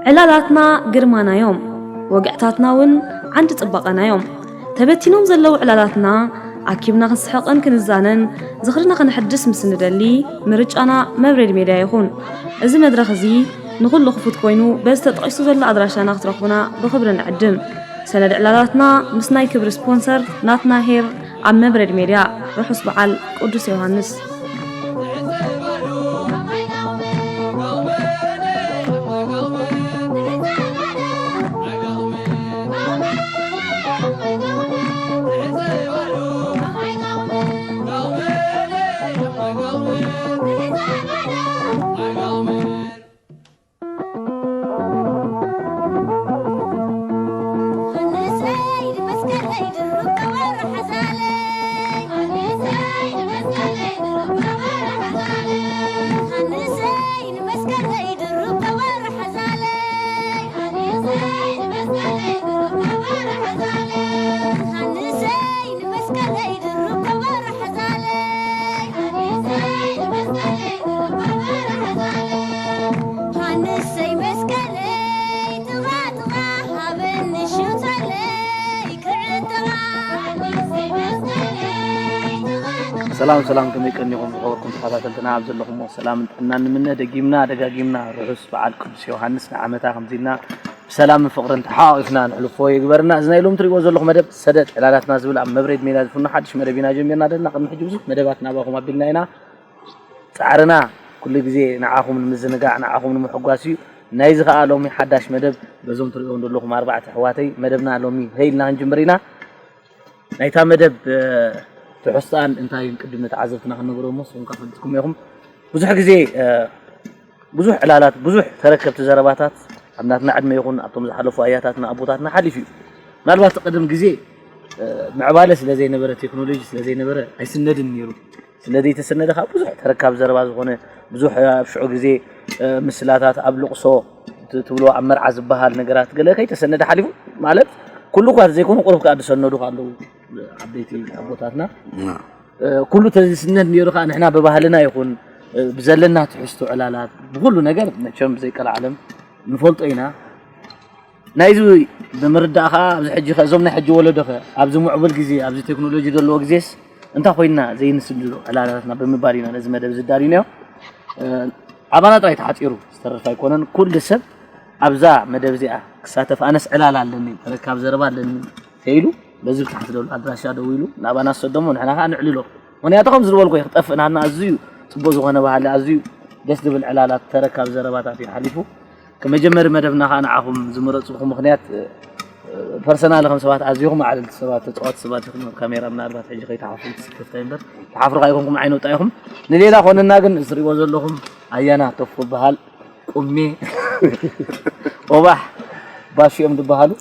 ዕላላትና ግርማናዮም፣ ወግዕታትና እውን ዓንዲ ጽባቐናዮም። ተበቲኖም ዘለዉ ዕላላትና ኣኪብና ክንስሕቕን ክንዛነን፣ ዝኽርና ከነሐድስ ምስ እንደሊ፣ ምርጫና መብሬድ ሜድያ ይኹን። እዚ መድረኽ እዚ ንኹሉ ክፉት ኮይኑ፣ በዚ ተጠቒሱ ዘሎ ኣድራሻና ክትረኽቡና ብኽብሪ ንዕድም። ሰነድ ዕላላትና ምስ ናይ ክብሪ ስፖንሰር ናትና ሄር ኣብ መብሬድ ሜድያ። ርሑስ በዓል ቅዱስ ዮሃንስ። ሰላም ሰላም፣ ከመይ ቀኒኹም ዝኸበርኩም ተኸታተልትና? ኣብ ዘለኹምዎ ሰላምን ጥዕናን ንምነ። ደጊምና ደጋጊምና ርሑስ በዓል ቅዱስ ዮሃንስ ንዓመታ ከምዚልና ብሰላምን ፍቕርን ተሓቋቒፍና ንሕልፎ ይግበርና። እዚ ናይ ሎም ትሪእዎ ዘለኹም መደብ ሰደድ ዕላላትና ዝብል ኣብ መብሬድ ሜድያ ዝፍኖ ሓድሽ መደብ ኢና ጀሚርና ዘለና። ቅድሚ ሕጂ ብዙሕ መደባት ናባኹም ኣቢልና ኢና። ጻዕርና ኩሉ ግዜ ንዓኹም ንምዝንጋዕ፣ ንዓኹም ንምሕጓስ እዩ። ናይዚ ከኣ ሎሚ ሓዳሽ መደብ በዞም ትሪእዎም ዘለኹም ኣርባዕተ ኣሕዋተይ መደብና ሎሚ ሀይ ኢልና ክንጅምር ኢና። ናይታ መደብ ትሕዝቶኣን እንታይ እዩ ቅድም ንተዓዘብትና ክንነግሮም እሞ ንስኹም ከኣ ፈሊጥኩም ኢኹም። ብዙሕ ግዜ ብዙሕ ዕላላት፣ ብዙሕ ተረከብቲ ዘረባታት ኣብ ናትና ዕድመ ይኹን ኣብቶም ዝሓለፉ ኣያታትና ኣቦታትና ሓሊፉ እዩ። ምናልባት ቀደም ግዜ ምዕባለ ስለ ዘይነበረ፣ ቴክኖሎጂ ስለ ዘይነበረ ኣይስነድን ነይሩ። ስለ ዘይተሰነደ ከዓ ብዙሕ ተረካብ ዘረባ ዝኾነ ብዙሕ ኣብ ሽዑ ግዜ ምስላታት ኣብ ልቕሶ ትብሎ ኣብ መርዓ ዝበሃል ነገራት ገለ ከይተሰነደ ሓሊፉ ማለት ኩሉ እኳ ዘይኮኑ ቁሩብ ከዓ ዝሰነዱ ኣለዉ ዓበይቲ ኣቦታትና። ኩሉ ተዝስነድ ነይሩ ከዓ ንሕና ብባህልና ይኹን ብዘለና ትሕዝቶ ዕላላት ብኩሉ ነገር መቸም ብዘይቀልዓለም ንፈልጦ ኢና። ናይዚ ብምርዳእ ከዓ ኣብዚ ሕጂ ከ እዞም ናይ ሕጂ ወለዶ ከ ኣብዚ ምዕቡል ግዜ ኣብዚ ቴክኖሎጂ ዘለዎ ግዜስ እንታይ ኮይና ዘይንስንዶ ዕላላትና ብምባል ኢና ነዚ መደብ ዝዳልዩናዮ። ኣባና ጥራይ ተሓፂሩ ዝተረፍ ኣይኮነን። ኩሉ ሰብ ኣብዛ መደብ እዚኣ ክሳተፍ ኣነስ ዕላላ ኣለኒ ተረካብ ዘረባ ኣለኒ ተይሉ በዚ ብታሕቲ ዘሎ ኣድራሻ ደዊሉ ናባና ዝሰደሞ ንሕና ከዓ ንዕልሎ። ምክንያቱ ከም ዝበልኩ ክጠፍእ ናትና ኣዝዩ ፅቡቅ ዝኾነ ባህሊ ኣዝዩ ደስ ዝብል ዕላላት ተረካብ ዘረባታት እዩ ሓሊፉ። ከም መጀመሪ መደብና ከዓ ንዓኹም ዝመረፅኹም ምክንያት ፐርሰናል ከም ሰባት ኣዝኹም ኣዕለልቲ ሰባት ተፃዋቲ ሰባት ኢኹም። ኣብ ካሜራ ምናልባት ሕጂ ከይተሓፍሩ ትስክፍታ እምበር ተሓፍሩ ከይኮንኩም ዓይነ ውጣ ኢኹም። ንሌላ ኮንና ግን እትሪእዎ ዘለኹም ኣያና ተፉ በሃል ቁሜ ኦባሕ ባሽ እዮም ዝበሃሉ።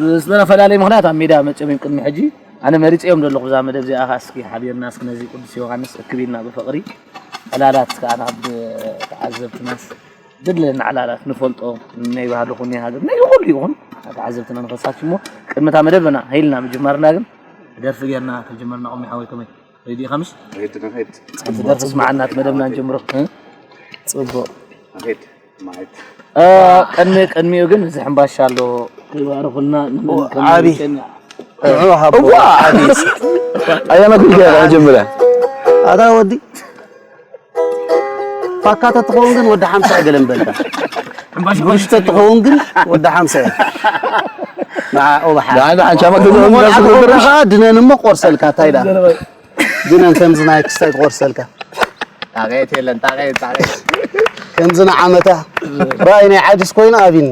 ብዝተፈላለየ ምክንያት ኣብ ሜዳ መፅኦም እዮም ቅድሚ ሕጂ ኣነ መሪፀ እዮም ዘለኹ ብዛ መደብ እዚኣ ከዓ እስኪ ሓቢርና እስኪ ነዚ ቅዱስ ዮሃንስ እክብ ኢልና ብፍቅሪ ዕላላት ከዓ ናብ ተዓዘብትናስ ዘድለየና ዕላላት ንፈልጦ ናይ ባህሊ ይኹን ናይ ሃገር ናይ ኩሉ ይኹን ተዓዘብትና ንኸሳትፍ እሞ ቅድሚ እታ መደብና ሀይልና ምጅማርና ግን ደርፊ ጌርና ከጀመርና ቁሚ ሓወይ ከመይ ሬዲ ኢኻ ምሽ? ሬዲ ንኸይድ። ደርፊ ስማዓና እቲ መደብና ንጀምሮ። ጽቡቕ። ንኸይድ ማለት። ቅድሚ ቅድሚኡ ግን እዚ ሕምባሻ ኣሎ። ይባርኹልና። ዓቢ። ንዑ ሃቦ። እዋ። ዓቢ። ኣያና ኩልካ ኢኻ መጀመርያ። ኣታ ወዲ ፋካ ተትኸውን ግን ወዲ ሓምሳ ገለን በልካ። ብሩሽ ተትኸውን ግን ወዲ ሓምሳ እያ። ንዓ ኦባሓ። ንዓ ሓንቻማ ክትብሎ እሞ ንዓ ክትብሎ ትኸውን ከኣ ድነን እሞ ቆርሰልካ፣ እንታይ ደኣ? ድነን ከምዚ ናይ ክስታይ ክቆርሰልካ። ጣቕየት የለን፣ ጣቕየት፣ ጣቕየት። ከምዚ ንዓመታ። ባይ ናይ ዓድስ ኮይኑ ኣቢኒ።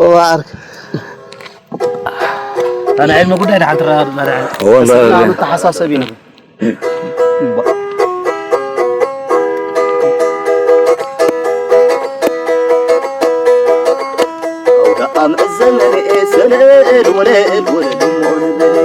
ኦባኣርክ። ኣነ ዕልሚ ጉዳይ ደሓን ትረዳዳእ። እወ፣ እንዳ-፣ እንዳ-፣ መተሓሳሰቢ ነው። ኣውደ ዓመት ዘመነ ሰለል ወለል ወለል እሞ ንበል።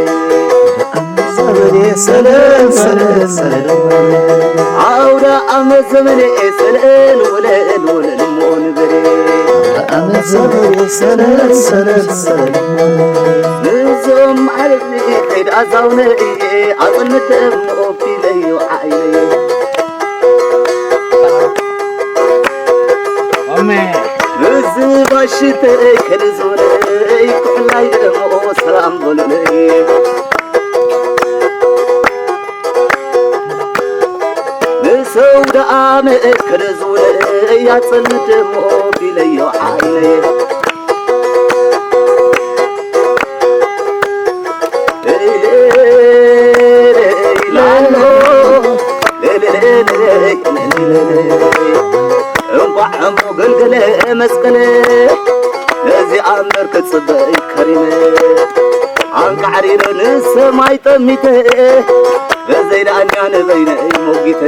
ዘመኔ ሰለል ሰለል ሰለል እሞ ንበል። ኣውደ ዓመት ዘመኔ ሰለል ወለል ወለል እሞ ንበል። ኣውደ ዓመት ዘመኔ ሰለል ሰለል ሰለል እሞ ንበል። ንዞም ዓለምኒ ከይድ ኣዛውነ እየ ኣጽልምት እሞ ኦፊለዮ ዓይነየ። ሽተይ ከልዞለይ ኩሕላይ ደሞ ሰላም በሉለይ። ንሰው ደኣ መእከለ ዝውለይ ያጸልም ደሞ ቢለዮ ዓይነይ። እንቋዕ ሕሙ ገልገለ መስቀለ ነዚኣ እምበር ክጽበይ ከሪመ። ኣንቃዕሪረ ንሰማይ ጠሚተ በዘይ ደኣኛ ንበይነይ ሞጊተ።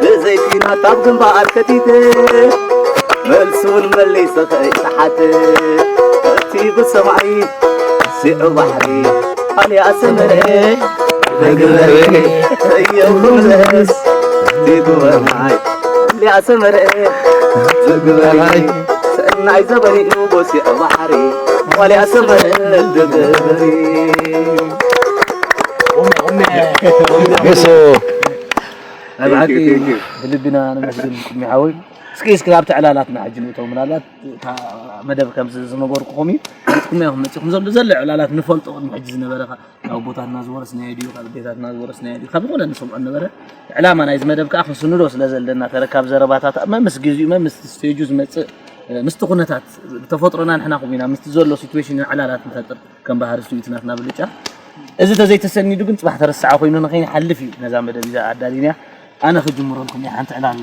ብዘይ ኲናት ኣብ ግንባር ከቲተ መልሲ እውን መሊሰ ከይተሓተ። እቲ ብሰማይ ሲዑ ባሕሪ ኣልያ ሰመረ ትግበሪ ሰየብሉ ምለስ ትግበር ማይ ኣልያ ሰመረ ትግበሪ ሰናይ ዘበኒኡ ቦሲዑ ባሕሪ ዋልያ ሰመረ ትግበሪ። ሜሶ ናይ ብሓቂ ብልቢ ኢና ነመስግን ኩርሚ ሓወይ። እስኪ እስኪ ኣብቲ ዕላላትና ሕጂ ንእተው። ምናልባት እታ መደብ ከምዚ ዝመገርኩኹም እዩ። መፂኹም ኢኹም መፂኹም ዘሎ ዘሎ ዕላላት ንፈልጦ ቅድሚ ሕጂ ዝነበረ ካብ ኣቦታትና ዝወረስናዮ ድዩ ካብ ኣዴታትና ዝወረስናዮ ድዩ ካብ ዝኾነ ንሰምዖ ነበረ። ዕላማ ናይዚ መደብ ከዓ ክንስንዶ ስለ ዘለና ተረካብ ዘረባታት መምስ ግዚኡ መምስ ስቴጁ ዝመፅእ ምስቲ ኩነታት ብተፈጥሮና ንሕና ኹም ኢና ምስቲ ዘሎ ሲትዌሽን ዕላላት ንፈጥር። ከም ባህሪ ስዊት ናትና ብልጫ። እዚ ተዘይተሰኒዱ ግን ፅባሕ ተረሳዐ ኮይኑ ንኸይንሓልፍ እዩ ነዛ መደብ እዛ ኣዳሊንያ። ኣነ ክጅምረልኩም እየ ሓንቲ ዕላል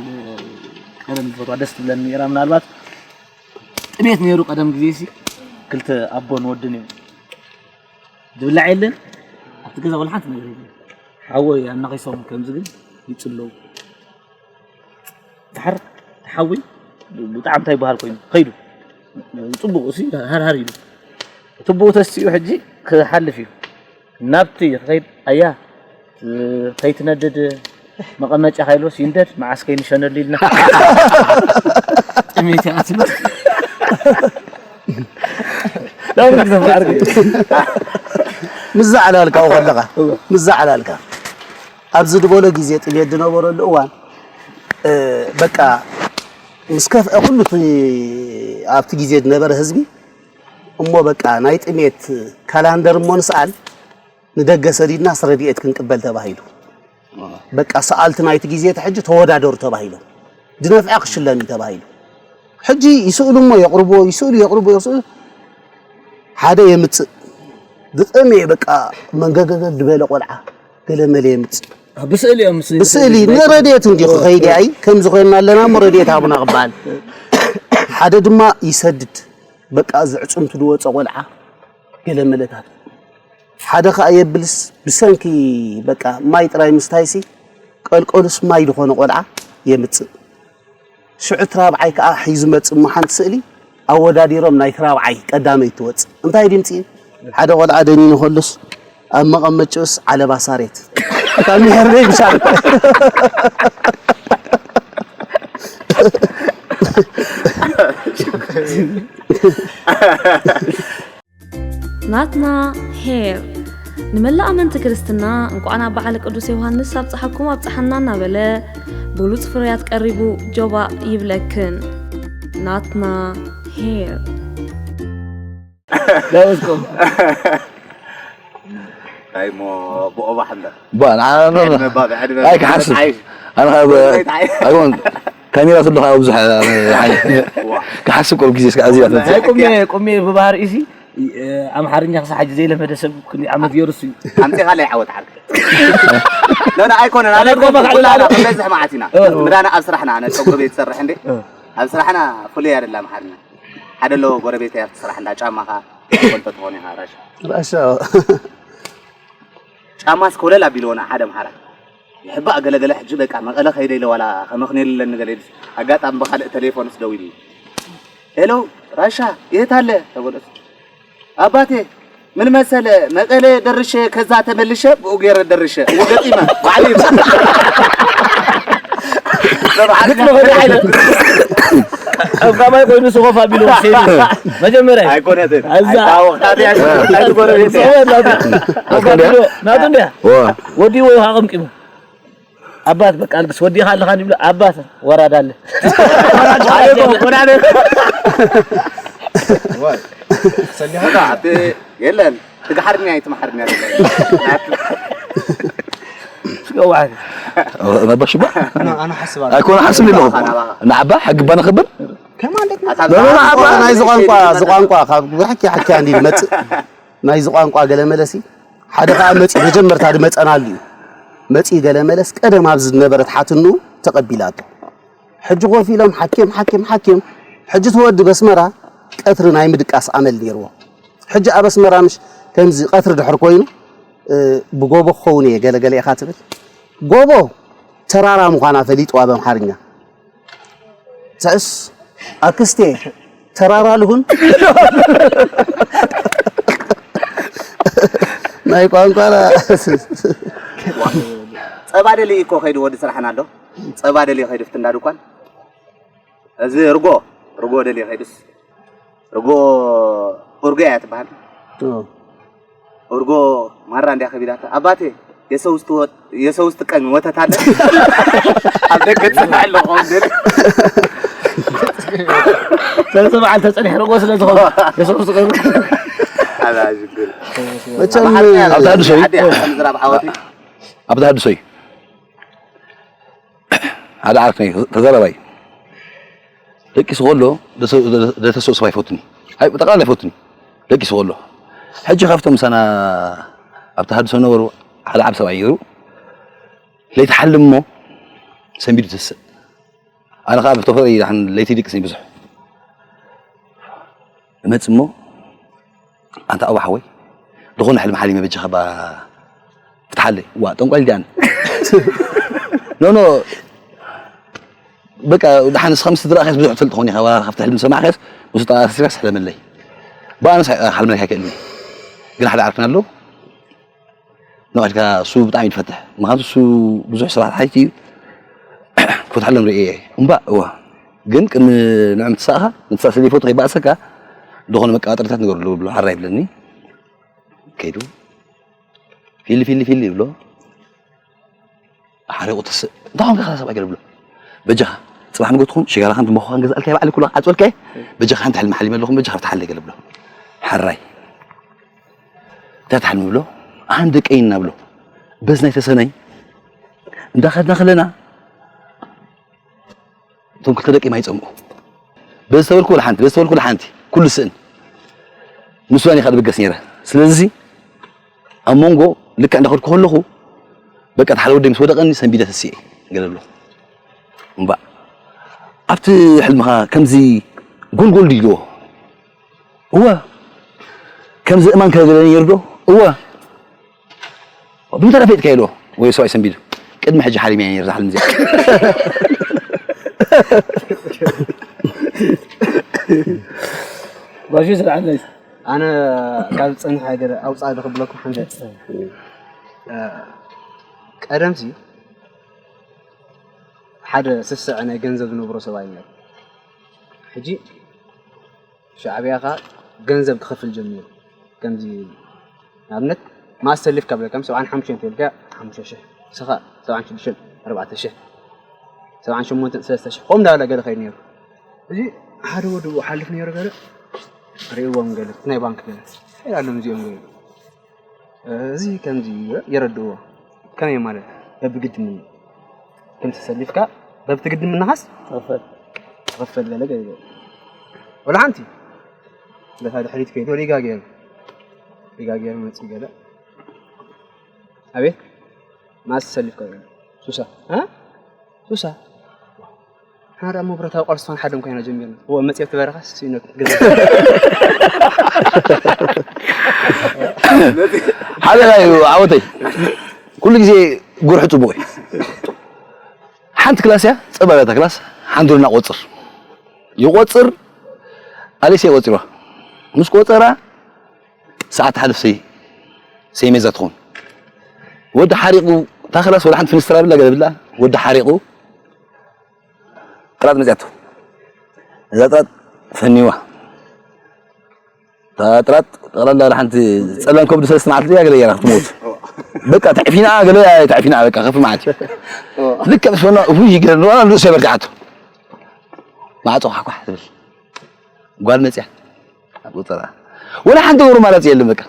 ቀደም ዝፈትዋ ደስ ትብለኒ ነይራ። ምናልባት ጥሜት ነይሩ ቀደም ግዜ ሲ ክልተ ኣቦን ወድን እዮም ዝብላዕ የለን ኣብቲ ገዛ ወላ ሓንቲ ነገር የለን። ሓወይ ኣናኺሶም ከምዚ ግን ይፅለዉ። ድሓር ሓዊ ብጣዕሚ እንታይ ይበሃል ኮይኑ ከይዱ ፅቡቕ እሲ ሃርሃር ኢሉ እቲ ብኡ ተሲኡ ሕጂ ክሓልፍ እዩ ናብቲ ክኸይድ ኣያ ከይትነድድ መቐመጫ ካይሎስ ይንደድ መዓስ ከይንሸነሉ ኢልና ጥሜት እያ ትብል ምዛ ዕላልካ ከለኻ ምዛ ዕላልካ ኣብዚ ዝበሎ ግዜ ጥሜት ዝነበረሉ እዋን በቃ ምስ ከፍአ ኩሉ እቲ ኣብቲ ግዜ ዝነበረ ህዝቢ እሞ በቃ ናይ ጥሜት ካላንደር እሞ ንስኣል ንደገ ሰዲድናስ ረድኤት ክንቅበል ተባሂሉ። በቃ ሰኣልቲ ናይቲ ግዜ እቲ ሕጂ ተወዳደሩ ተባሂሎም ድነፍዐ ክሽለም እዩ ተባሂሉ። ሕጂ ይስእሉ እሞ የቕርብዎ ይስእሉ የቕርብዎ ይስእሉ ሓደ የምፅእ ብጠምየ በቃ መንገገገ ዝበለ ቆልዓ ገለመለ የምፅእ። ብስእሊ እዮም ምስ- ብስእሊ ንረድኤት እንዲ ክኸይድ ኣይ ከምዚ ኮይና ኣለና እሞ ረድኤት ሃቡና ክበሃል ሓደ ድማ ይሰድድ በቃ እዚ ዕፅምቲ ዝወፀ ቆልዓ ገለመለታት ሓደ ከዓ የብልስ ብሰንኪ በቃ ማይ ጥራይ ምስታይሲ ቀልቀሉስ ማይ ዝኾነ ቆልዓ የምፅእ ሽዑ እቲ ራብዓይ ከዓ ሒዙ መፅእ እሞ ሓንቲ ስእሊ ኣወዳዲሮም ናይቲ ራብዓይ ቀዳመይ ትወፅእ እንታይ ድምፂ ሓደ ቆልዓ ደኒኑ ከሉስ ኣብ መቐመጭኡስ ዓለባ ሳሬት እታ ምሄር ደይ ብሻርኮ ናትና ሄር ንመላእ ኣመንቲ ክርስትና እንኳዕ ናብ በዓለ ቅዱስ ዮሃንስ ኣብፀሓኩም ኣብፀሓና እናበለ ብሉፅ ፍርያት ቀሪቡ ጆባእ ይብለክን ናትና ሄር ዳውስኩም ታይ ሞ ብኦባሕ እምበር ባ ንዓና ዕድመ ባ ብዕድመ ኣይ ክሓስብ ዓይሽ ኣነ ካብ ታይ ኣይኮን ካሜራ ትሉ ካብ ብዙሕ ክሓስብ ቆብ ግዜ እስከ ኣዚያ ኣይ ቁሜ ቁሜ ብባህር ኢሲ ኣምሓርኛ ክሳብ ሕጂ ዘይለመደ ሰብ ክንደይ ዓመት ገይሩ እሱ እዩ ኣምፂኻለይ ዓወት ዓርኪ ኖ ኖ ኣይኮነን ኣነ ኣይኮን ኩላና ክንበዝሕ መዓት ኢና ምዳና ኣብ ስራሕና ኣነ ፀጉሪ ቤት ትሰርሕ እንዴ ኣብ ስራሕና ፍሉይ ኣደላ ኣምሓርኛ ሓደ ኣለዎ ጎረቤት እያ ትስራሕ እንዳ ጫማኻ ፈልጦ ትኾን ኢኻ ራሻ ራሻ ጫማ ስኮለል ኣቢልዎ ንሓደ ኣምሓራ ይሕባእ ገለገለ ሕጂ በቃ መቐለ ከይደ ኢለ ዋላ ከመኽንየሉ ኣለኒ ገለ ኢሉስ ኣጋጣሚ ብኻልእ ቴሌፎንስ ደዊሉ ሄሎ ራሻ የት ኣለ ተበለስ ኣባቴ ምን መሰለ መቐለ ደርሸ ከዛ ተመልሸ ብኡ ገይረ ደርሸ እሞ ገጢመ ባዕሉ ይብላ ግጥሚ ከመይ ዓይነት ኣብ ካማይ ኮይኑ ስኾፍ ኣቢሉ ሴሪ መጀመርያ ኣይኮነትን እዛ ኣይታወቅካት እያ ኣይትጎረቤት እያ ናቱ እንዲያ ወዲዎ ይሃቐምቂሙ ኣባት በቃ ኣልቅስ ወዲኻ ኣለኻ እንዲብሎ ኣባት ወራዳ ኣለ። ወራዳ ወራዳ ሰሊኻ የለን ትግሓርኒ ኣይትምሓርኒ ገዋዓት መበሽባ ኣነ ሓስባ ኣይኮነ ሓስብ ኣለኹ ንዓባ ሕግባ ነኽብር ከማን ናይዚ ቋንቋ እዚ ቋንቋ ካብ ብሕኪ ሕኪያ እንዲ ዝመፅእ ናይዚ ቋንቋ ገለ መለሲ ሓደ ከዓ መፂ መጀመርታ ዝመፀናሉ እዩ መፂ ገለ መለስ ቀደም ኣብዚ ዝነበረት ሓትኑ ተቐቢላቶ ሕጂ ኮፍ ኢሎም ሓኪም ሓኪም ሓኪም ሕጂ ተወዲ በስመራ ቀትሪ ናይ ምድቃስ ኣመል ነይርዎ ሕጂ ኣብ ኣስመራ ምሽ ከምዚ ቀትሪ ድሕር ኮይኑ ብጎቦ ክኸውን እየ ገለገለ ኢኻ ትብል ጎቦ ተራራ ምዃና ፈሊጥዋ በምሓርኛ ትዕስ ኣክስቴ ተራራ ልሁን ናይ ቋንቋና ጸባ ደልዩ እኮ ከይዱ ወዲ ስራሕና ኣሎ ጸባ ደልዩ ከይዱ ፍትንዳ ድኳን እዚ ርጎ ርጎ ደልዩ ከይዱስ ርጎ ኡርጎ እያ ትበሃል እርጎ ማራ እንዲያ ከቢዳታ ኣባቴ የሰው ውስጥ ወ- የሰው ውስጥ ቀን ወተት አለ ኣብ ደገ ጽና አለ ቆም ደል ሰለስተ በዓል ተጸኒሕ ርጎ ስለ ዝኾነ የሰው ውስጥ ቀን አላ ዝግል መቸም ኣብታ ድሶይ ዝራብ ዓወት ኣብታ ድሶይ ሓደ ዓርክነይ ተዛራባይ ደቂሱ ከሎ ደተስኦ ሰብ ኣይፈቱን እዩ። ጠቕላላ ኣይፈቱን እዩ። ደቂሱ ከሎ ሕጂ ካብቶም ምሳና ኣብ ተሃድሶ ነበሩ ሓደ ዓብ ሰብኣይ ነይሩ። ለይቲ ሓልም እሞ ሰንቢዱ ትስእ። ኣነ ከዓ ብተፈጥሮ ለይቲ ይድቅስ ብዙሕ እመፅ እሞ ኣንታ ኣዋ ሓወይ ዝኾነ ሕልሚ ሓሊመ በጃኻ ባ ፍትሓለይ ዋ ጠንቋል ዲኣን ኖ ኖ በቃ ደሓን ንስኻ ምስ ዝረኣኸስ ብዙሕ ትፈልጥ ትኾን ኢኻ ዋላ ካብቲ ሕልሚ ዝሰማዕኸስ ምስ ጠቓ ተሲርካስ ሕለመለይ ብኣነስ ሓልመልካ ኣይክእልኒ ግን ሓደ ዓርክና ኣሎ ንቐድካ እሱ ብጣዕሚ ትፈትሕ ምክንያቱ እሱ ብዙሕ ስራሕ ሓይቲ እዩ ክፈትሓሎም ርእየ እምባ እዋ ግን ቅድሚ ንዕ ምትሳእኻ ምትሳእ ስለ ይፈቱ ከይበኣሰካ ዝኾነ መቀባጠሪታት ንገርሉ ብሎ ሓራ ይብለኒ ከይዱ ፊሊ ፊሊ ፊሊ ይብሎ ሓሪቑ ተስእ እንታይ ኾንካ ሰብኣይ ገለ ብሎ በጃኻ ፅባሕ ንጎትኹም ሽጋራኻን ትንባኾኻን ገዝኣልካ ባዕሊ ኩላ ዓፅወልካ በጃኻ ሓንቲ ሕልሚ ሓሊመ ኣለኹም በጃኻ ፍትሓለይ ገለ ብሎ ሓራይ እንታይ ትሓልሚ ብሎ ኣን ደቀይ እናብሎ በዚ ናይ ተሰነይ እንዳኸድና ከለና እቶም ክልተ ደቂ ማይ ጸምኡ በዚ ተበልኩ ወላ ሓንቲ በዚ ተበልኩ ወላ ሓንቲ ኩሉ ስእን ንሱ ኣን ኢኻ ድብገስ ነይረ ስለዚ ኣብ መንጎ ልክዕ እንዳኸድኩ ከለኹ በቃ ሓደ ወደይ ምስ ወደቐኒ ሰንቢደ ተስኤ ገለ ብሎ እምባእ ኣብቲ ሕልምኻ ከምዚ ጎልጎል ድዩ ኢልዎ እወ ከምዚ እማን ከለገለ ነይሩ ዶ እወ ብምንታይ ፈጥካ ኢልዎ ወይ ሰብኣይ ሰንቢዱ ቅድሚ ሕጂ ሓሊም እያ ነይር ዝሓልም እዚኣ ጓሹ ስርዓት ናይ ኣነ ካብ ዝፀንሕ ሃገር ኣውፃእ ዶ ክብለኩም ሓንቲ ቀደምሲ ሓደ ስስዐ ናይ ገንዘብ ዝነብሮ ሰብኣይ ነይሩ ሕጂ ሻዕብያ ኸዓ ገንዘብ ክኸፍል ጀሚሩ ከምዚ ንኣብነት ማስ ሰሊፍካ ብለካ ሰብዓን ሓሙሽተን ተልካ ሓሙሽተ ሽሕ ንስኻ ሰብዓን ሽዱሽተን ኣርባዕተ ሽሕ ሰብዓን ሸሞንተን ሰለስተ ሽሕ ከምኡ እንዳበለ ገለ ኸይድ ነይሩ እዚ ሓደ ወዲ ሓልፍ ነይሩ ገለ ርእዎም ገለ ናይ ባንክ ገለ ይላሎም እዚኦም ገለ እዚ ከምዚ የረድእዎ ከመይ ማለት በብግድን ከምቲ ሰሊፍካ በብቲ ግድን ምንኻስ ትኽፈል ትኽፈል ገለ ገለ ወላ ሓንቲ በታ ድሕሪት ከይዱ ሪጋ ገይሩ ሪጋ ገይሩ መፅኡ ገለ ኣቤት ማስ ሰሊፍካ ሱሳ እ ሱሳ ሓዳ እሞ ብረታዊ ቃልሲ ዝኾነ ሓደ እንኳ ኢና ጀሚርና እዎ መፅኦ ትበረኻስ ሲኖ ክትገዛ ሓደ ናይ ዓወተይ ኩሉ ግዜ ጉርሒ ፅቡቅ እዩ ሓንቲ ክላስ እያ ፀባብያታ ክላስ ሓንቲ ዶና ቆፅር ይቆፅር ኣሌሴ ቆፂሯ ምስ ቆፀራ ሰዓት ሓልፍ ሰይ ሰይሜዛ ትኾን ወዲ ሓሪቑ እታ ክላስ ወላ ሓንቲ ፍንስትራ ብላ ገለ ብላ ወዲ ሓሪቑ ጥራጥ መፅያቶ እዛ ጥራጥ ፈኒዋ እታ ጥራጥ ጠቕላላ ወላ ሓንቲ ፀላም ከብዱ ሰለስተ መዓልቲ ድያ ገለ ገይራ ክትሞት በቃ ተዕፊና ገለ ተዕፊና በቃ ከፍ ማለት እዩ። ልክዕ ምስ በልና እፉ ይገርም ንሱ የበርትዓቶ። ማዕጾ ኳሕኳሕ ትብል ጓል መጽያ። ቁጠራ ወላ ሓንቲ ወሩ ማለት የለም። በቃ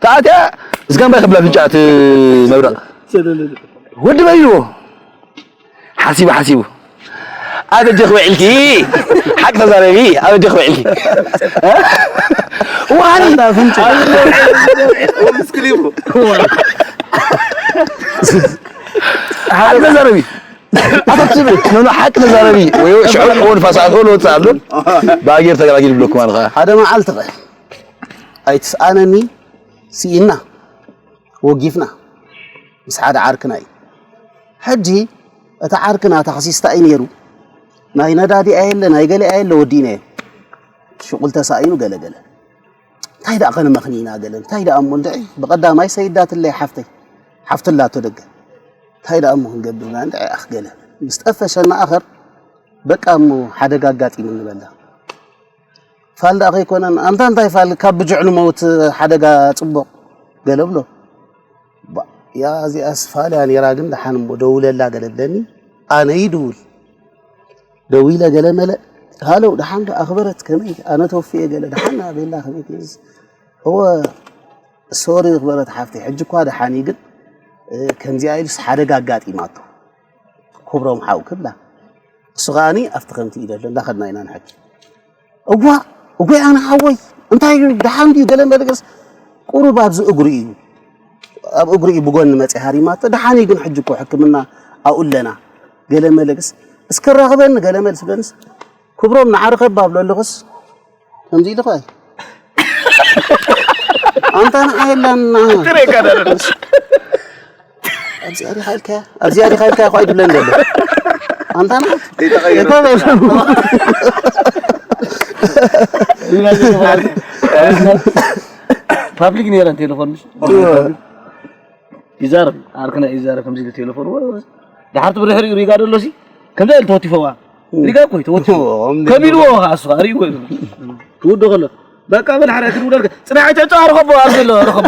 ተኣትያ እስጋምባይ ክብላ ፍንጫት መብረቕ ወዲ በይዎ ሓሲቡ ሓሲቡ ኣበጀኽ ውዒልኪ ሓቂ ተዛረቢ ኣበጀኽ ውዒልኪ ዋኒ ሓቂ ተዛረቢ ኣታ ትብል ኖኖ ሓቂ ተዛረቢ ወይ ሽዑ ንፋስ ኣትወሉ ወፅእ ኣሎ ብኣጌር ተገላጊል ብለኩም ኣልኻ ሓደ መዓልቲ ኸ ኣይትስኣነኒ ስኢና ወጊፍና ምስ ሓደ ዓርክና እዩ። ሕጂ እቲ ዓርክና ታኽሲስታ እዩ ነይሩ። ናይ ነዳዲ ኣየለ ናይ ገለ ኣየለ ወዲእናዮ። ሽቁል ተሳኢኑ ገለ ገለ እንታይ ደኣ ከነመኽኒ ኢና ገለ እንታይ ደኣ እሞ እንድዒ ብቐዳማይ ሰይዳትለይ ሓፍተይ ሓፍትላቶ ደገ እንታይ ደኣ እሞ ክንገብር ኢና እንድዒ ኣኽ ገለ ምስ ጠፈሸና ኣኸር በቃ እሞ ሓደጋ ኣጋጢሙኒ በላ። ፋል ደኣ ከይኮነን ኣንታ እንታይ ፋል ካብ ብጅዕሉ መውት ሓደጋ ጽቡቕ ገለ ብሎ። ባ- ያ እዚኣስ ፋል እያ ነይራ ግን ደሓን እሞ ደውለላ ገለ ብለኒ። ኣነ ይድውል ደዊለ ገለ መለ ሃለው ደሓን ዶ ኣኽበረት ከመይ ኣነ ተወፍየ ገለ ደሓን ኣቤላ ከመይ ትዝ እወ ሶሪ ኣኽበረት ሓፍተይ ሕጂ እኳ ደሓን እዩ ግን እ፣ ከምዚኣ ኢሉስ ሓደጋ ኣጋጢማቶ ክብሮም ሓው ክብላ እሱ ከዓኒ ኣብቲ ከምቲ ኢለ ኣሎ እንዳኸድና ኢና ንሐኪ እዋ እጎይ ኣነ ሓወይ እንታይ እዩ ደሓን ድዩ ገለ መለገስ ቁሩብ ኣብዚ እግሩ እዩ ኣብ እግሩ እዩ ብጎኒ መፂ ሃሪማቶ ደሓን እዩ ግን ሕጂ እኮ ሕክምና ኣብኡ ኣለና ገለ መለገስ እስከ ራኽበኒ ገለ መልስ በንስ ክብሮም ንዓሪ ከባ ብሎ ኣለኹስ ከምዚ ኢልኻ ኣንታ ንዓየላና ኣብዚኣ ዲኻ ኢልካያ ኣብዚኣ ዲኻ ኢልካያ ኳይ ድብለን ዘሎ ኣንታ ንዓት ፓብሊክ ነይረን ቴሌፎን ምስ ይዛረብ ዓርክና ይዛረብ ከምዚ ኢሉ ቴሌፎን ወ- ወ- ድሓር ትብሪ ሕሪኡ ሪጋ ደሎ ሲ ከምዚ ኢሉ ተወቲፈዋ ሪጋ እኮ እዩ ተወቲፈ ከቢድዎ ከዓ እሱ ከዓ ሪእዎ እዩ ትውዶ ከሎ በቃ በል ሓደ ክድውለልከ ፅናሕ ተጫዋር ከቦ ኣብዚ ኣሎ ረኸቦ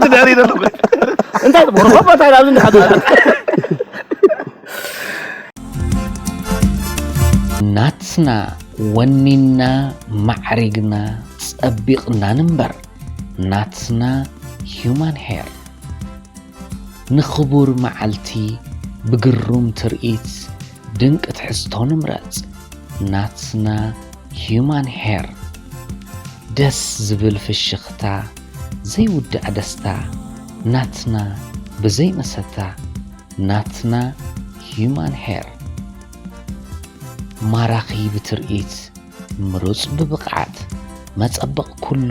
ትዳሪ ደሎ እንታይ ረኸቦ እንታይ ኣብዚ እንድሓ ናትና ወኒና ማዕሪግና ጸቢቕና ንንበር ናትና human hair ንኽቡር መዓልቲ ብግሩም ትርኢት ድንቂ ትሕዝቶ ንምረጽ ናትና human hair ደስ ዝብል ፍሽኽታ ዘይውዳእ ደስታ ናትና ብዘይ መሰታ ናትና human hair ማራኺ ብትርኢት ምሩጽ ብብቕዓት መጸበቕ ኩሉ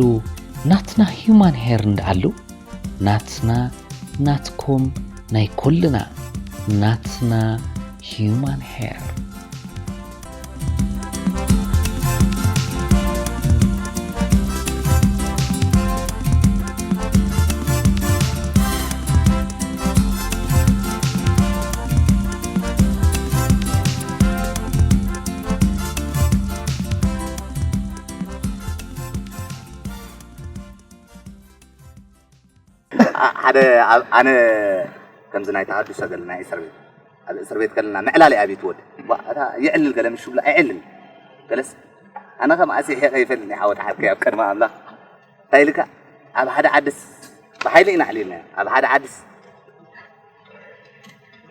ናትና human hair እንዳኣሉ ናትና ናትኩም ናይ ኩልና ናትና human hair ሓደ ኣነ ከምዚ ናይ ተሃድሶ ገለ ናይ እስር ቤት ኣብ እስር ቤት ከለና ምዕላል ኣብዩ ትወድ እታ ይዕልል ገለ ምሽ ብላ ኣይዕልል ገለስ ኣነ ከም ኣሲሐ ከይፈልኒ ዓወት ዓርከይ ኣብ ቀድሚ ኣምላኽ እንታይ ኢልካ ኣብ ሓደ ዓድስ ብሓይሊ ኢና ኣዕሊልና ኣብ ሓደ ዓድስ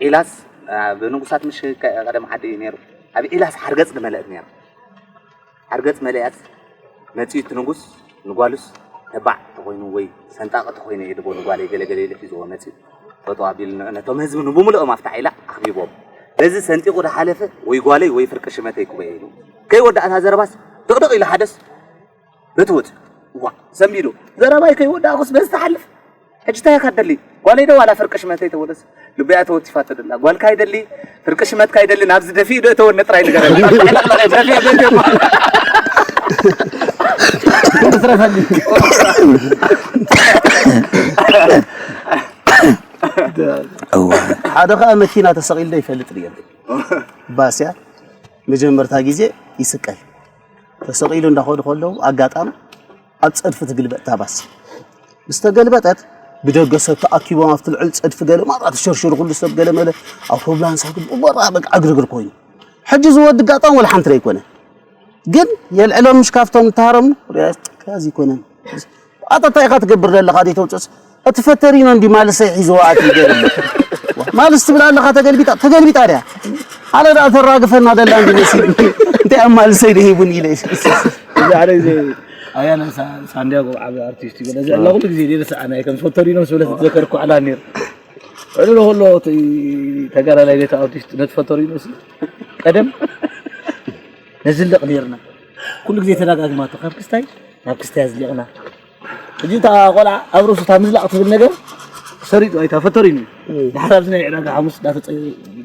ኢላስ ኣብ ንጉሳት ምሽ ቀደም ዓዲ እዩ ነይሩ ኣብ ኢላስ ሓርገፅ ዝመለእት ነይሩ ሓርገፅ መለያት መፂኡ እቲ ንጉስ ንጓሉስ ተባዕ ተኾይኑ ወይ ሰንጣቂ ተኾይኑ እየ ድቦ ንጓለይ ገለገለ ኢሉ ሒዝዎ መፂኡ ጠጠው ኣቢሉ ንዕ ነቶም ህዝቢ ንብምልኦም ኣብታ ዒላ ኣኽቢቦም በዚ ሰንጢቑ ድሓለፈ ወይ ጓለይ ወይ ፍርቂ ሽመተይ ክበየ ኢሉ ከይወዳእታ ዘረባስ ድቕድቕ ኢሉ ሓደስ በትውት ዋ ሰንቢዱ ዘረባይ ከይወዳእኩስ በዚ ትሓልፍ ሕጂ እንታይ ኢኻ ትደሊ ጓለይ ዶ ዋላ ፍርቂ ሽመተይ ተወለስ ልበያ ተወቲፋቶ ደላ ጓልካ ይደሊ ፍርቂ ሽመትካ ይደሊ ናብዚ ደፊኡ ዶ እተወኒ ጥራይ ንገረኒ ደፊኡ ደፊኡ ሓደ ከዓ መኪና ተሰቒሉ ዶ ይፈልጥ ድየ ባስያ መጀመርታ ግዜ ይስቀል ተሰቒሉ እንዳኸዱ ከለዉ ኣጋጣሚ ኣብ ጸድፊ ትግልበጥ እታ ባስ ምስ ተገልበጠት ብደገ ሰብ ተኣኪቦም ኣብቲ ልዑል ጸድፊ ገለ ማራ ተሸርሽሩ፣ ኩሉ ሰብ ገለ መለ ኣውቶብላንስ ኣግቡ ማራ በቃ ዕግርግር ኮይኑ። ሕጂ እዚ ወዲ ኣጋጣሚ ወላ ሓንቲ ኣይኮነ። ግን የልዕሎም ምሽ ካብቶም እተሃረሙ ሪያስ ጥቃዚ ኣይኮነን። ኣታ እንታይ ኢኻ ትገብር ዘለኻ ደይ ተውፅስ? እቲ ፈተሪኖ እንዲ ማልሰይ ሒዝዋ ኣቲ ይገርም። ማልስ ትብል ኣለኻ ተገልቢጣ፣ ተገልቢጣ ድያ? ኣነ ደኣ ተራግፈና ደላ እንዲ መሲል። እንታይ ኣብ ማልሰይ ደሂቡን ኢለ። እዚ ሓደ ግዜ ኣያና ሳ- ሳንዲያጎ ዓቢ ኣርቲስት እዩ። በዚ ኣላ ኩሉ ግዜ ደርሰ ኣና ከም ፈተሪኖ ስለ ዘከርኩ ኣላ ነይር። ዕሉ ለሆሎ ተጋዳላይ ቤት ኣርቲስት ነቲ ፈተሪኖ ሲ ቀደም ነዝልቕ ነይርና። ኩሉ ግዜ ተደጋግማቶ ካብ ክስታይ ናብ ክስታይ ኣዝሊቕና። ሕጂ እታ ቆልዓ ኣብ ርእሱ እታ ምዝላቕ ትብል ነገር ሰሪጡ ኣይታ ፈተሪኑ። ድሓር ኣብዚ ናይ ዕዳጋ ሓሙስ ዳተጸ-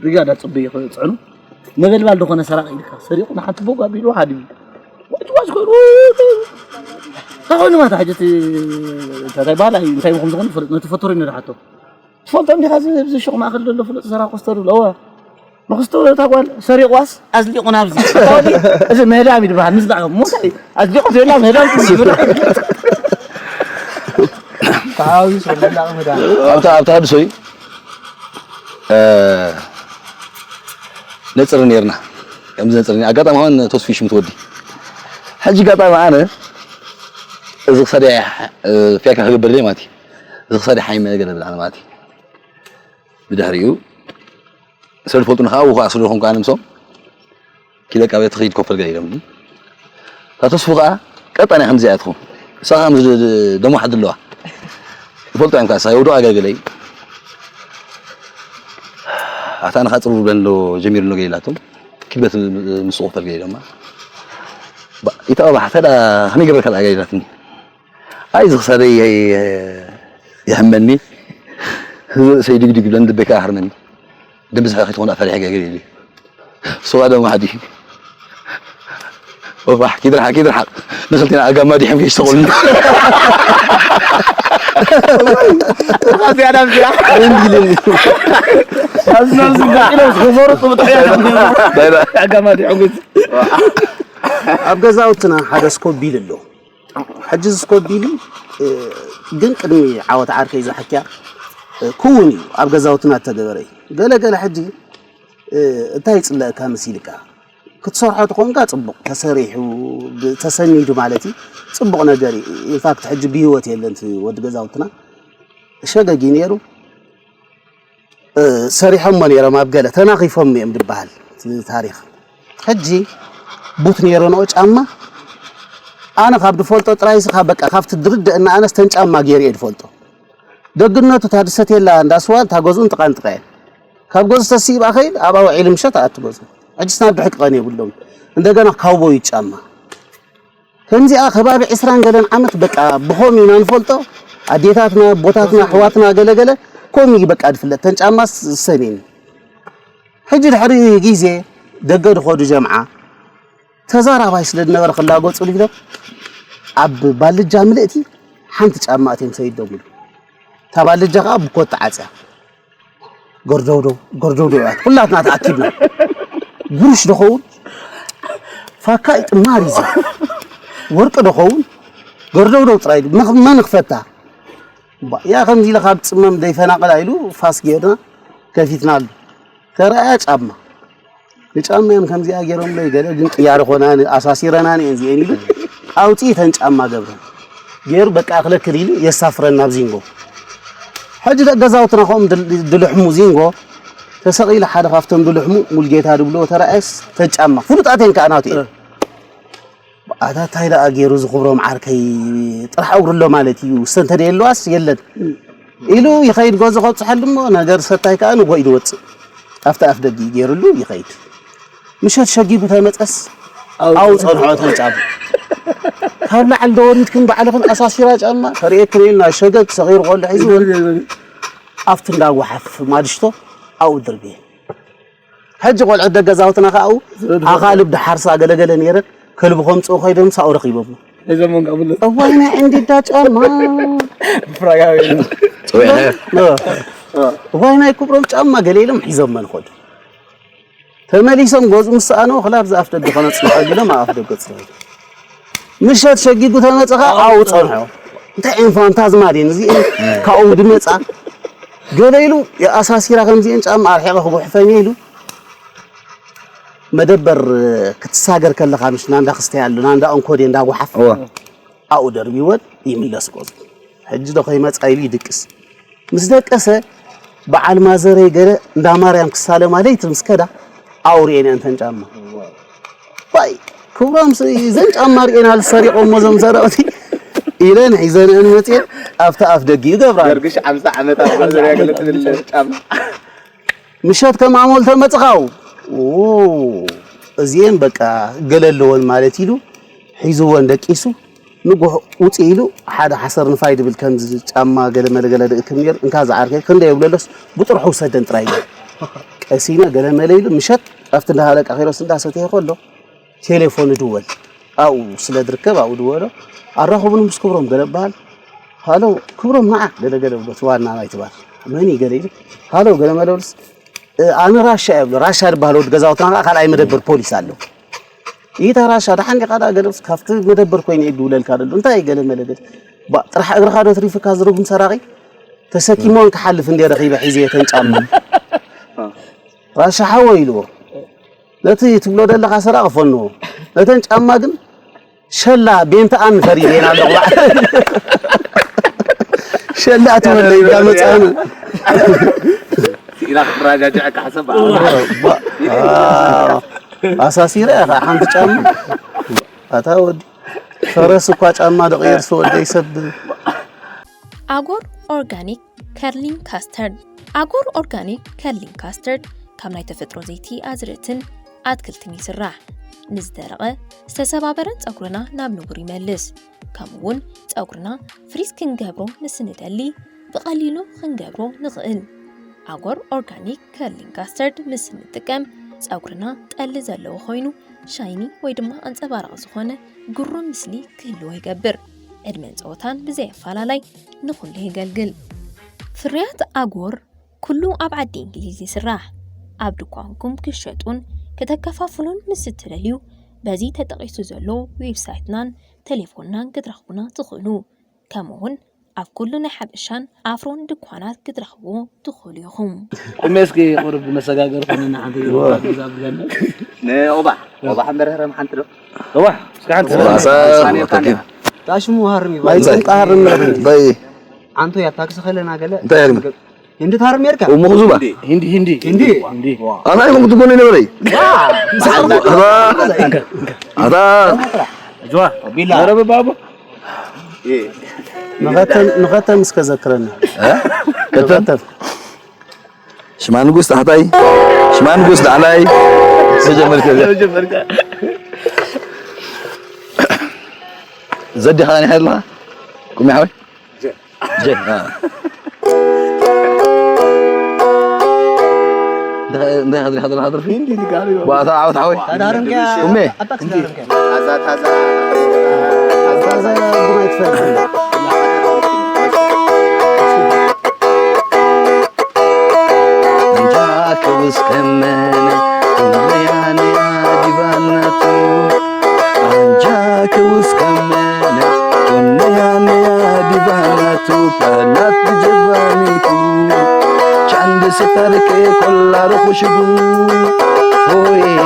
ሪጋ ዳትጽበየ ክጽዕኑ ነበልባል ዝኾነ ሰራቂ ኢልካ ሰሪቑ ንሓንቲ ቦግ ኣቢሉ ሃድሚ። ዋጅ ዋጅ ኮይኑ እንታይ ኮይኑ ማታ ሕጂ እቲ እንታይ ባህላ እንታይ ምኹም ዝኾነ ፍልጥ ነቲ ፈተሪኑ ድሓቶ ትፈልጦ እንዲኻ እዚ ኣብዚ ሹቕ ማእከል ዘሎ ፍሉጥ ሰራ ኮስተር ብሎ እወ ንኽስቶ እታ ጓል ሰሪቑዋስ ኣዝሊቑ ናብዚ እዚ ምህዳም ይድበሃል ምዝላቕ ሞሳይ ኣዝሊቑ ዘላ ምህዳም ትስብር ተሓዋዊሱ ምህዳም ኣብታ ኣብታ ሃድሶ እዩ ነፅር ነርና ከምዚ ነፅር ኣጋጣሚ ሆን ተስፊሽ ምትወዲ ሕጂ ኣጋጣሚ ኣነ እዚ ክሳደ ፊያካ ክገብር ማለት እዩ እዚ ክሳደ ሓይመ ገለ ብላ ማለት እዩ ብድሕሪኡ ሰብ ዝፈልጡኒ ከዓ ውኩ ኣስሉ ዝኾንኩ ኣነ ምሶም ኪደ ቃቤ ትኸይድ ኮፈል ገለ ኢሎምኒ እታ ተስፉ ከዓ ቀጣን እያ ከምዚኣ ትኹን እሳ ከዓ ምስ ደሞ ሓዲ ኣለዋ ይፈልጡ እዮም ከዓ እሳ የውዶ ኣገልግለይ ኣታ ንኻ ፅሩር ብለን ዶ ጀሚሩ ሎ ገለ ኢላቶም ኪበት ምስ ኮፈል ገለ ኢሎማ ይተቐባሕ ተዳ ከመይ ገበርካ ደኣ ገለ ኢላትኒ ኣይ ዝኽሳደይ ይሕመኒ ርእሰይ ድግድግ ይብለኒ ልበይ ከዓ ሃርመኒ ደም ብዝሒ ከይትኾን ፈሪሐ ገገ ኢሉ ሱቓ ደሞ ሓዲ ወፋሕ ኪድርሓቅ ኪድርሓቅ ንኽልቴና ኣጋማ ዲሕም ከይሽተቑልኒ ዝያዳ ዝያ ኣብዚ ናብዚ ኢሎም ዝፈርጡ ብጥሕያ ኣጋማ ዲሕም ኣብ ገዛውትና ሓደ ስኮቢል ኣሎ ሕጂ ዝስኮቢሊ ግን ቅድሚ ዓወት ዓርከይ ዝሓክያ ክውን እዩ ኣብ ገዛውትና እተገበረ እዩ ገለ ገለ ሕጂ እንታይ ይፅለእካ መሲልካ ክትሰርሖ ተኾንካ ፅቡቕ ተሰሪሑ ተሰኒዱ ማለት እዩ ፅቡቕ ነገር እዩ ኢንፋክት ሕጂ ብህይወት የለን ወዲ ገዛውትና ሸገጊ ነይሩ ሰሪሖሞ ነይሮም ኣብ ገለ ተናኺፎም እዮም ዝበሃል እቲ ታሪኽ ሕጂ ቡት ነይሮ ንኦ ጫማ ኣነ ካብ ድፈልጦ ጥራይ ስኻ በቃ ካብቲ ድርድእና ኣነስ ተን ጫማ ገይረ እየ ድፈልጦ ደግነቱ እታ ድሰትየላ እንዳ ስዋ እታ ገዝኡ እንጥቃንጥቃ እየ ካብ ገዝኡ ተስኢብ ኣኸይድ ኣብኣ ውዒሉ ምሸት ኣእቱ ገዝኡ ሕጂ ስናብ ድሕቂ ቀን የብሎም እንደገና ካውቦይ ጫማ ከምዚኣ ከባቢ ዕስራን ገለን ዓመት በቃ ብኸም ኢና ንፈልጦ ኣዴታትና ቦታትና ኣሕዋትና ገለገለ ከም እዩ በቃ ድፍለጥ ተን ጫማስ ዝሰሜን ሕጂ ድሕሪ ግዜ ደገ ድኸዱ ጀምዓ ተዛራባይ ስለ ዝነበረ ክላገጹ ኢሎም ኣብ ባልጃ ምልእቲ ሓንቲ ጫማ እትዮም ሰይዶምሉ እታ ባልጃ ከዓ ብኮት ተዓፅያ ጎርደውደው ጎርደውደው እያ ኩላትና ተኣኪብና ጉርሽ ድኸውን ፋካ ይጥማር ይዘ ወርቂ ድኸውን ጎርደውደው ጥራይ መን ክፈታ ያ ከምዚ ኢለ ካብ ፅመም ደይፈናቕላ ኢሉ ፋስ ጌርና ከፊትና ኣሎ ተረኣያ ጫማ ንጫማ እዮም ከምዚኣ ገይሮምለይ ገለ ግን ቅያር ኾና ኣሳሲረና እየን እዚአን ኢሉ ኣውፅኢ ተን ጫማ ገብረን ገይሩ በቃ ክለክል ኢሉ የሳፍረን ናብ ዚንጎ ሕጂ ደቂ ገዛውትና ከምኡ ድልሕሙ ዚንጎ ተሰቒሉ ሓደ ካብቶም ድልሕሙ ሙልጌታ ድብልዎ ተረኣየስ ተን ጫማ ፍሉጣት እየን ከዓ ናቱ እየን ኣታ ታይ ደኣ ገይሩ ዝኽብሮም ዓርከይ ጥራሕ ኣውርሎ ማለት እዩ እሰ እንተደየለዋስ የለን ኢሉ ይኸይድ ገዝኡ ከብፅሐሉ እሞ ነገር ሰታይ ከዓ ንጎ ኢሉ ወፅእ ኣብቲ ኣፍ ደጊ ገይሩሉ ይኸይድ ምሸት ሸጊጉ ተመፀስ ኣው ፀንሖ ተንጫቡ ካብ ላዕሊ ደወሪድክን ባዕልኽን ኣሳሲራ ጫማ ተርእየክን ኢልና ሸገግ ሰኺሩ ከሎ ሒዙ ኣብቲ እንዳጓሓፍ ማድሽቶ ኣው ድርብየ ሕጂ ቆልዑት ደገዛውትና ከኣኡ ኣኻልብ ድሓርሳ ገለገለ ነይረን ከልቢ ከምፅኡ ከይዶም ሳኡ ረኺቦም እዋይ ናይ ዕንዲዳ ጫማ ጸዊዕናዮ እዋይ ናይ ክብሮም ጫማ ገለ ኢሎም ሒዞም መንኮድ ተመሊሶም ገዝኡ ምስ ሰኣነዎ ክላብ ዝኣፍ ደገ ከነፅንሖ ኢሎም ኣብ ኣፍ ደገ ፅንሑ ምሸት ሸጊጉ ተመፀኻ ኣው ፀንሖ እንታይ እየን ፋንታዝማ ድየን እዚኤን? ካብኦም ድመጻ ገለ ኢሉ የኣሳሲራ ከምዚኤን ጫማ ኣርሒቐ ክጉሕፈን እየ ኢሉ መደበር ክትሳገር ከለኻ ምሽ ናንዳ ክስተይ ኣሎ ናንዳ እንኮዴ እንዳ ጓሓፍ እወ። ኣብኡ ደርቢወን ይምለስ ገዙ። ሕጂ ዶ ከይመጻ ኢሉ ይድቅስ። ምስ ደቀሰ በዓል ማዘረይ ገለ እንዳ ማርያም ክሳለማ ለይቲ ምስ ከዳ ኣብኡ ርእየን እየን እተን ጫማ። ዋይ ክብሮም ስ- እዘን ጫማ ርእየን ኣልሰሪቖሞ እዞም ሰረቕቲ ኢለን ሒዘንአን መፅኤን ኣብቲ ኣፍ ደጊኡ ገብራ። ገርግሽ ሓምሳ ዓመት ኣብ ገዛ ያገለግል ጫማ። ምሸት ከም ኣሞል ተመጽኻው እዚኤን በቃ ገለ ኣለወን ማለት ኢሉ ሒዝወን ደቂሱ ንጉሕ ውፅእ ኢሉ ሓደ ሓሰር ንፋይ ድብል ከምዚ ጫማ ገለ መለ ገለ ድእክብ ነይሩ እንካ ዝዓርከ ክንደ የብለሎስ ብጥርሑ ውሰደን ጥራይ ኢሉ ቀሲነ ገለ መለ ኢሉ ምሸት ኣብቲ እንዳሃለቃ ኪሮስ እንዳሰተየ ከሎ ቴሌፎን ድወል ኣብኡ ስለ ድርከብ ኣብኡ ድወሎ ኣራኽቡን ምስ ክብሮም ገለ በሃል ሃሎ ክብሮም ንዓ ገለ ገለ ብሎ እቲ ዋና ናይቲ ባር መን እዩ ገለ ኢሉ ሃሎ ገለ መለ ብልስ ኣነ ራሻ እየ ብሎ ራሻ ዝበሃል ወዲ ገዛውትና ከዓ ካልኣይ መደበር ፖሊስ ኣሎ ይታ ራሻ ደሓን ዲኻ ዳ ገለ ብስ ካብቲ መደበር ኮይኑ እዩ ድውለልካ ደሎ እንታይ እዩ ገለ መለ ገለ ባ ጥራሕ እግርኻ ዶ ትሪፍካ ዝርጉም ሰራቂ ተሰኪሞን ክሓልፍ እንደ ረኺበ ሒዘ እየ ተንጫማ ራሻ ሓወ ኢልዎ ነቲ ትብሎ ዘለኻ ሰራቂ ፈንዎ ነተን ጫማ ግን ሸላ ቤንተኣን ፈሪደን ኣለኹ ሸላ ትበለ ኢልካ መፅኣኒ ኢላ ክትራጃጅዐካ ሓሰብ ኣሳሲረ ኢኻ ሓንቲ ጫማ ኣታ ወዲ ፈረስ እኳ ጫማ ደቕይር ስወደይ ሰብ ኣጎር ኦርጋኒክ ከርሊንግ ካስተርድ ኣጎር ኦርጋኒክ ከርሊንግ ካስተርድ ካብ ናይ ተፈጥሮ ዘይቲ ኣዝርእትን ኣትክልትን ይስራሕ። ንዝደረቐ ዝተሰባበረን ፀጉርና ናብ ንቡር ይመልስ። ከምኡ እውን ፀጉርና ፍሪዝ ክንገብሮ ምስ ንደሊ ብቐሊሉ ክንገብሮ ንኽእል። ኣጎር ኦርጋኒክ ከርሊንግ ካስተርድ ምስ እንጥቀም ፀጉርና ጠሊ ዘለዎ ኮይኑ ሻይኒ ወይ ድማ ኣንፀባራቒ ዝኾነ ግሩም ምስሊ ክህልዎ ይገብር። ዕድመን ፀወታን ብዘይ ኣፈላላይ ንኹሉ የገልግል። ፍርያት ኣጎር ኩሉ ኣብ ዓዲ እንግሊዝ ይስራሕ። ኣብ ድኳንኩም ክሸጡን ከተከፋፍሉን ምስ እትደልዩ በዚ ተጠቒሱ ዘሎ ዌብሳይትናን ቴሌፎንናን ክትረኽቡና ትኽእሉ። ከምኡ እውን ኣብ ኩሉ ናይ ሓበሻን ኣፍሮን ድኳናት ክትረኽብዎ ትኽእሉ ኢኹም። ቁሜ እስኪ ቁሩብ መሰጋገሪ ኮነና ሓንቲ ግዛ ብለና። ንኦባሕ ኦባሕ እምበር ህረም ሓንቲ ዶ? ኦባሕ እስኪ ሓንቲ ባሳ ታሽሙ ሃርም ይባል። ኣይፅንጣ ሃርም በይ አንተ ያታክስ ከለና ገለ እንታይ ያርም እንዴት ሃርም የርካ? እሙ ክዙባ ሂንዲ ሂንዲ ሂንዲ ሂንዲ ኣና ይኹም ክትጎኑ ይነበረይ ኣታ ጅዋ ቢላ ረበ ባቡ ንኸተም እስከ ዘክረና ከተም ሽማ ንጉስ ታሕታይ ሽማ ንጉስ ላዕላይ ተጀመርከ ዘዲ ኻኒ ሓይልኻ ቁሚ ሓወይ ጀ እንታይ ሓድሪ ሓድሪ ሓድሪ ፊ ባታ ዓወት ሓወይ ቁሚ سترك كل رخشد هوي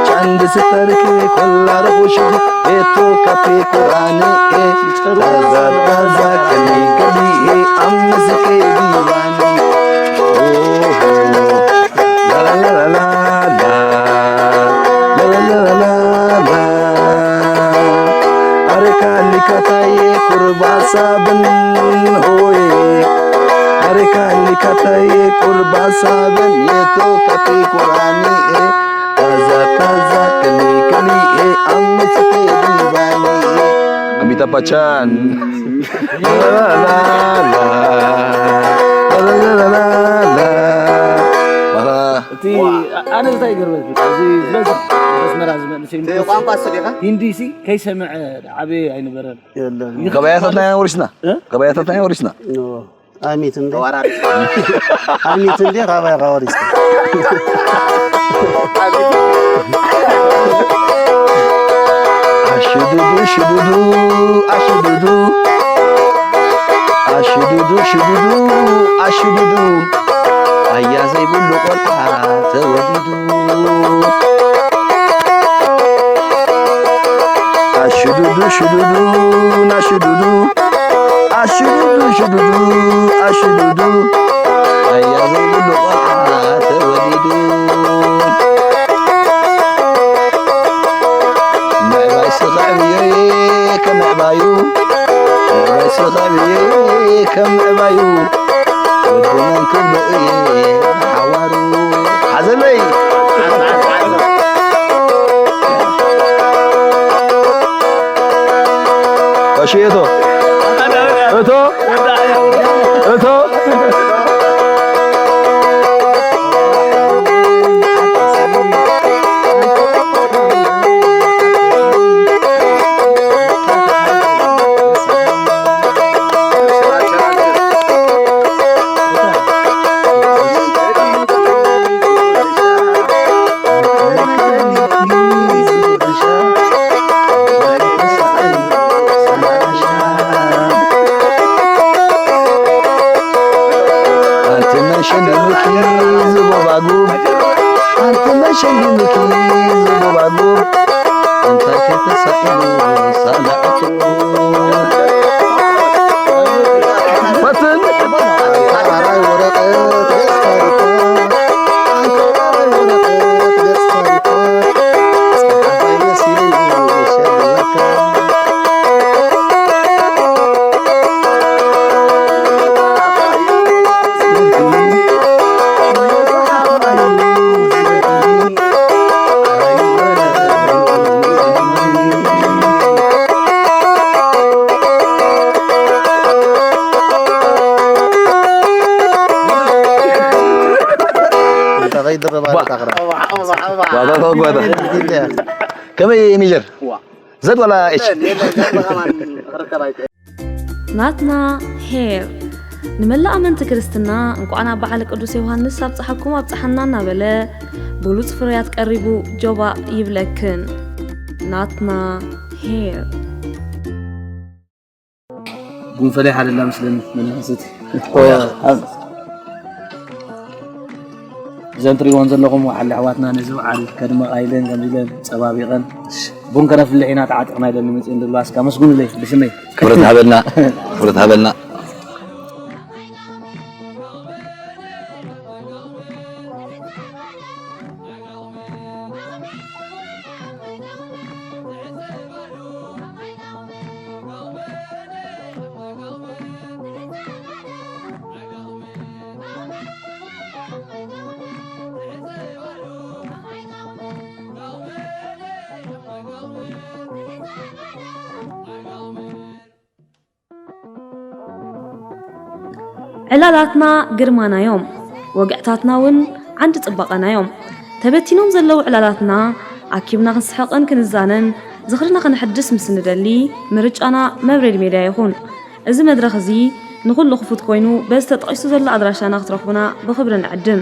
چند سترك كل رخشد اتو كابي قراني تازا تازا كلي كلي امسك ديواني لا لا لا لا لا لا لا لا لا لا أركان لكتاي قربا سابن هوي أركان لكتاي قربا سابن يتو كتي قراني تازا تازا كلي كلي أمس كي ديواني أميتابا باتشان لا لا لا لا لا لا لا لا لا لا እቲ ኣነ እንታይ ይገርመልኪ ኣብዚ ዝበዝሕ ኣስመራ ዝመንእሰይ ቋንቋ ስዲኻ ሂንዲ ሲ ከይሰምዐ ዓበየ ኣይነበረን ገበያታትና ኢና ወሪስና ገበያታትና ኢና ወሪስና ኣሚት እንዴ ተዋራሪ ኣሚት እንዴ ካባይ ካወሪስና ሽዱዱ ሽዱዱ ኣሽዱዱ ኣሽዱዱ ሽዱዱ ኣሽዱዱ ኣያ ዘይብሉ ቆልዓ ተወሊዱ። ኣሽዱዱ ሽዱዱ ናሽዱዱ ኣሽዱዱ ሽዱዱ ኣሽዱዱ ኣያ ዘይብሉ ቆልዓ ተወሊዱ። ምዕባይ ስኽዕብዮ እየ ከም ምዕባዩ ምዕባይ ስኽዕብዮ እየ ከም ምዕባዩ ወዲ መን ክብሎ እየ ሓዋሩ ሓዘለይ። እሺ እቶ እቶ እቶ ኣንቲ መን ሸሊሙኪ ዝጎባጉብ ኣንቲ መን ሸሊሙኪ ዝጎባጉብ እንታይ ከተሳኢሉ ሳላዕቱ ፈትን ኣራይ ወረቐት ገጽ ታሪኳ ኣራይ ወረቐት ገጽ ታሪኳ ጸሓፋይ መሲሉ ሸልመካ ከመይ ሚጀር? ዘድ ዋላ ኤች? ናትና ሄር ንመላእ ኣመንቲ ክርስትና እንኳዕ ናብ በዓለ ቅዱስ ዮሃንስ ኣብፀሓኩም ኣብፀሓና እናበለ ብሉፅ ፍርያት ቀሪቡ ጆባእ ይብለክን። ናትና ሄር። ቡን ፈለይ ሓደላ ምስለን መናፍስት እዘን ትሪእዎን ዘለኹም ወሓሊ ኣሕዋትና ነዚ በዓል ከድመቓ ኢለን ከምዚ ኢለን ጸባቢቐን ቡን ከነፍልሕ ኢና ተዓጢቕና ኢለን መጺኤን ዘለዋ እስካ መስጉንለይ ብሽመይ ክብረት ሃበልና ክብረት ሃበልና። ዕላላትና ግርማናዮም፣ ወግዕታትና እውን ዓንዲ ጽባቐናዮም። ተበቲኖም ዘለዉ ዕላላትና ኣኪብና ክንስሕቕን ክንዛነን፣ ዝኽርና ከነሐድስ ምስ እንደሊ፣ ምርጫና መብሬድ ሜድያ ይኹን። እዚ መድረኽ እዚ ንኹሉ ክፉት ኮይኑ፣ በዚ ተጠቒሱ ዘሎ ኣድራሻና ክትረኽቡና ብኽብሪ ንዕድም።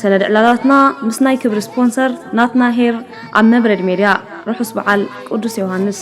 ሰነድ ዕላላትና ምስ ናይ ክብሪ ስፖንሰር ናትና ሄር ኣብ መብሬድ ሜድያ። ርሑስ በዓል ቅዱስ ዮሃንስ።